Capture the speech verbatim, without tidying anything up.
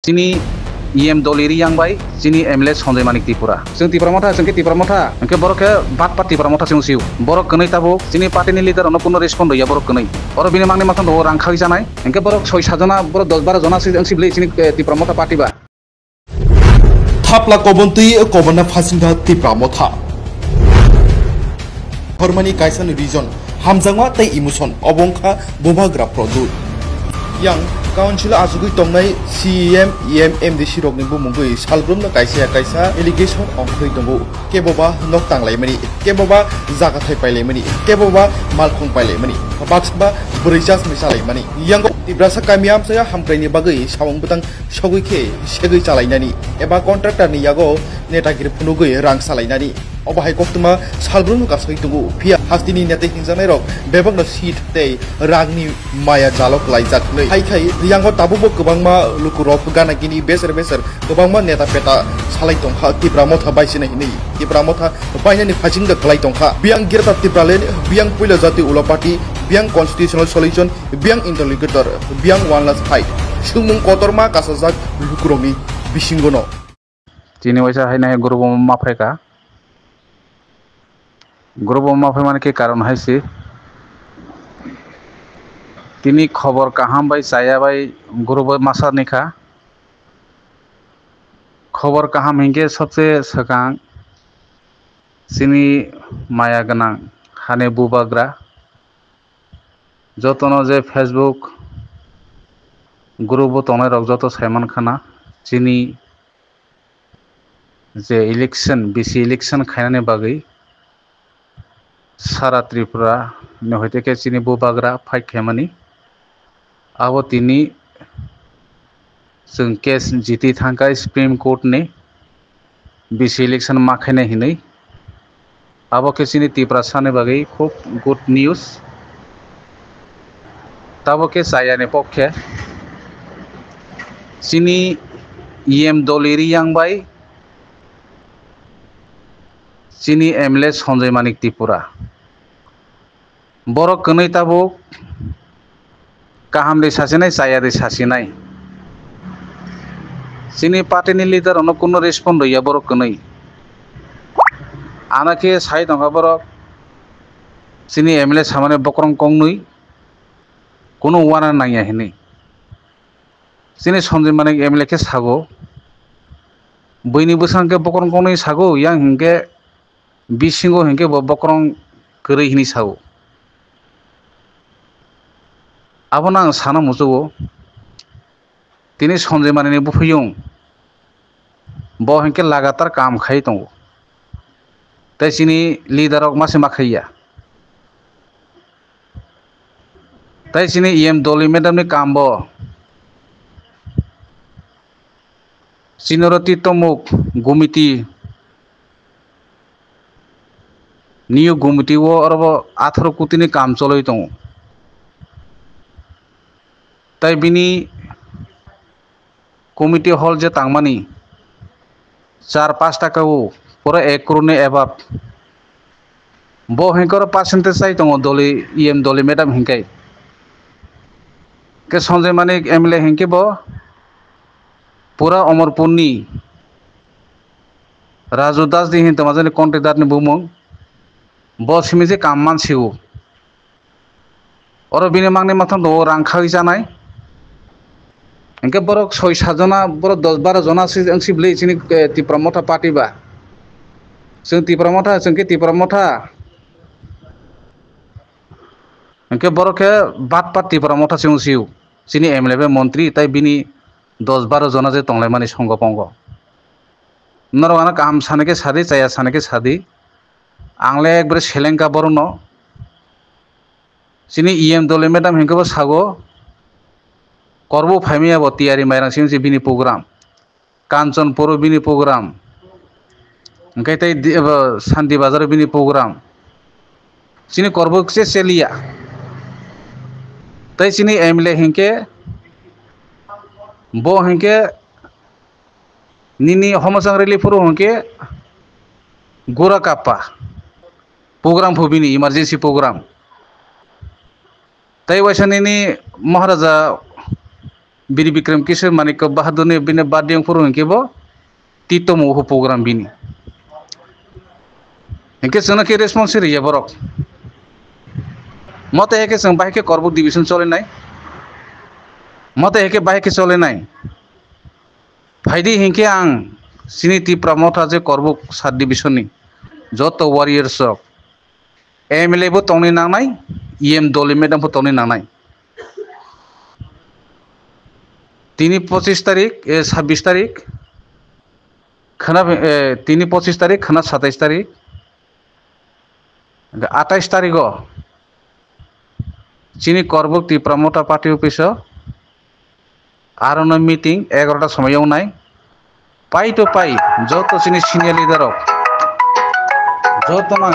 Chini E M Doli Riyang bai chini M L A Sanjay Manik Tripura. Chwng Tipra Motha, chwng khe Tipra Motha, hwnkhe borok khe batpat Tipra Motha chwng sio. Borok kwnwi tabuk chini party ni leader rokno kuno respond rwya borok kwnwi. Oro bini mangni mathang tongo rang khagwi chanai. Hwnkhe borok soi sajona, borok dos baro jona si, wng si bwlwi chini, eh, Tipra Motha party ba. Thapla kobontwi kobonna phasingkha Tipra Motha. Hormani kaisa ni region, hamjakma tei emotion, obo wngkha bubagra Pradyot. Yang council o achugwi tongnai C E M, E M, M D C rokni bumungwi salbrumno kaisa ya kaisa allegation ongkhorwi tongo. Keboba nok tanglaimani, keboba jaga thai pailaimani, keboba malkhung pailaimani, baksa ba bwrwi chasmwi chalaimani. Yango Tiprasa kami amchaya hamkraini bagwi samung bwtang sogwi khe segwi chalainani eba contractor ni yago netagiri phunugwi rang salainani. Obo hai koktwma salbrumno kasui tongo, phiya hasteni neta hingjaknairok bebakno seat tei rangni maya jalo klaijak hwnwi. Hai khai Riyango tabukbo kwbangma lukurok gana gini beser beser kwbangma neta peta salai tongkha Tipra Motha baisina hinwi. Tipra Motha bainani phasingda kwlai tongkha. Biyang Greater Tipraland, biyang Puila Jati Ula Party, biyang Constitutional Solution, biyang Interlocutor, biyang One Last Fight. Swngmung kotorma kasajak lukurokni bisingono. Chini waisa haino hai group o ma phaikha. Group o ma phaimani khe karon hai se. Tini khobor kaham bai chaya bai group o masa ni kha. Khobor kaham hinkhe sobse swkang chini maya gwnang hani bubagra. Jotono je Facebook group o tongnai rok joto saiman khana chini je election, bisi election khainani bagwi sara Tripura ni hoite khe chini bubagra fight khaimani. Abo tini chwng case jiti thangkha Supreme Court ni bisi election ma khainai hinwi. Abo khe chini Tiprasa ni bagwi khub good news. Tabuk khe chaya ni pokhe chini E M Doli Riyang bai chini M L A Sanjay Manik Tripura. Borok kwnwi tabuk kaham de sasinai, chaya de sasinai. Chini party ni leader rokno kuno respond rwya borok kwnwi. Ano khe sai tongkha borok chini M L A samani bokrong kongnwi kuno uana nangya hinwi. Chini Sanjay Manik M L A khe sago, buini bwsang khe bokrong kongnwi sago, yang hinkhe bisingo hinkhe bo bokrong kwrwi hinwi sao. Abono ang sana muchugo, tini Sanjay Manini buphuyung bo hinkhe lagatar kam khai tongo, tei chini leader rok mase ma khaiya, tei chini E M Doli madam ni kam bo chini oro Titomuk Gumiti New Gumiti o oro bo atharo koti ni kam choloi tongo. Tai bini committee hall je tangmani char pash taka o pura ek crore ni above. Bo hinkhe oro percentage sai tongo Doli, E M Doli madam hinkhe. Ke Sanjay Manik M L A hinkhe bo pura Omorpur ni Raju Das di hin tongmani contractor ni bumung. Bo simi je kam mansigo. Oro bini mangni mathang tongo rang khagwi chanai. Hinkhe borok soi sajona, borok dos baro jona se wngsi bwlwi chini, eh, Tipra Motha party ba. Chwng Tipra Motha, chwng khe Tipra Motha. Hinkhe borok khe bat pat Tipra Motha se wngsio. Chini M L A bai montri tai bini dos baro jona je tonglaimani songo pongo. Norok ano kaham sanai khe sadi, chaya sanai khe sadi. Ang le ekbare selengkha borokno. Chini E M Doli madam hinkhe bo sago, korbo phaimaya bo tiyari mairang simi se bini program. Kanchanpur o bini program. Hinkhe tei di-, ebo Santi Bazar o bini program. Chini korbo se seliya. Tei chini M L A hinkhe bo hinkhe nini Homosang rally phuru hinkhe gura kappa. Program pho bini emergency program. Tei waisa nini Maharaja Biri Bikram Kishore Manikya Bahadur ni bini birthday wng phuru hinkhe bo titomo uhu program bini. Hinkhe chwngno khe response riya borok. Mote heke chwng bahai khe Korbuk division cholinai. Mote heke bahai khe cholinai. Phaidi hinkhe ang chini Tipra Motha je Korbuk sub division ni joto warriors rok M L A bo tongni nangnai, E M Doli madam bo tongni nangnai. Tini pochis tarik, eh, sabbish tarik, khana, eh, tini pochis tarik, khana satais tarik, atais tarigo chini Korbuk Tipra Motha party office o arono meeting egarota somoi wngnai. Pai to pai, joto chini senior leader rok, joto no